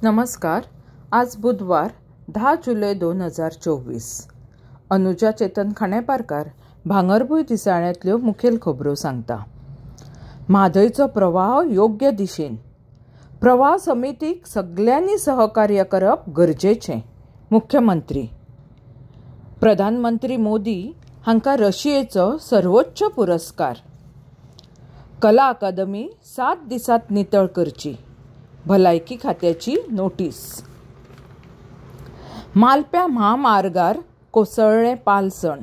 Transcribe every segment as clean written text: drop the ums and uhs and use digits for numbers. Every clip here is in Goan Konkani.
नमस्कार. आज बुधवार 10 जुलय 2024. अनुजा चेतन खांडेपारकार भांगरभूंय दिसाळ्यांतल्यो मुखेल खबरो सांगता. म्हादयचो प्रवाह योग्य दिशेन. प्रवाह समितीक सगल्यांनी सहकार्य करप गरजेचें, मुख्यमंत्री. प्रधानमंत्री मोदी हांकां रशियेचो सर्वोच्च पुरस्कार. कला अकादमी 7 दिसांत नितळ करची, भलायकी खात्याची नोटीस. मालप्या म्हामार्गार कोसळ्ळें पालसण.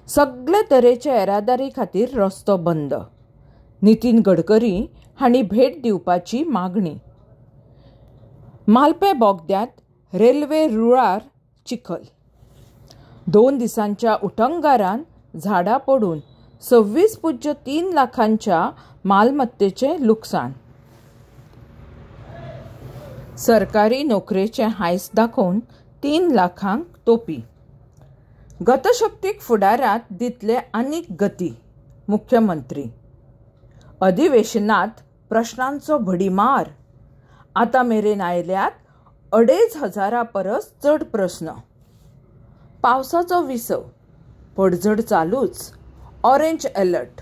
सगळे तरेचे येरादारी खातीर रस्तो बंद. नितीन गडकरी हांणी भेट दिवपाची मागणी. मालपें बोगद्यांत रेल्वे रुळार चिखल. 2 दिसांच्या उटंगारान झाडां पडून 26.3 लाखांच्या मालमत्तेचें लुकसाण. सरकारी नोकरेचें हांयस दाखोवन 3 लाखांक तोपी. गतशक्तीक फुडारांत दितले आनीक गती, मुख्यमंत्री. अधिवेशनांत प्रश्नांचो भडीमार. आतां मेरेन आयल्यात 2,500 परस चड प्रस्न. पावसाचो विसव, पडझड चालूच, ऑरेंज अलर्ट.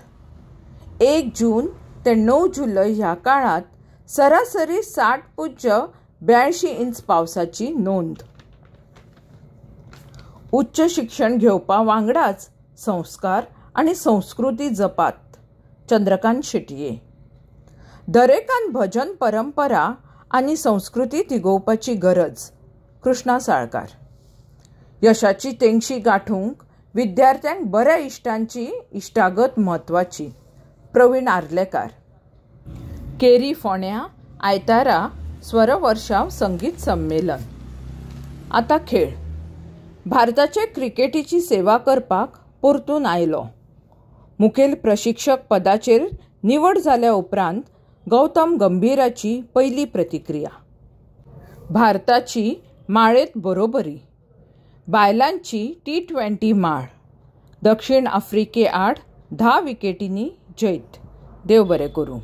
1 जून ते 9 जुलय ह्या काळांत सरासरी 60.82 इंच पावसाची नोंद. उच्च शिक्षण घेवपा वांगडाच संस्कार आनी संस्कृती जपात, चंद्रकांत शेटये. दरेकान भजन परंपरा आनी संस्कृती तिगोवपाची गरज, कृष्णा साळकार. यशाची तेंगशी गांठूंक विद्यार्थ्यांक बऱ्या इश्टांची इश्टागत म्हत्वाची, प्रवीण आर्लेकार. केरी फोंड्या आयतारा स्वरवर्षाव संगीत संमेलन. आतां खेळ. भारताचे क्रिकेटीची सेवा करपाक परतून आयलो. मुखेल प्रशिक्षक पदाचेर निवड जाल्या उपरांत गौतम गंभीराची पयली प्रतिक्रिया. भारताची माळेंत बरोबरी. बायलांची T20 माळ. दक्षिण आफ्रिके आड 10 विकेटींनी जैत. देव बरें करूं.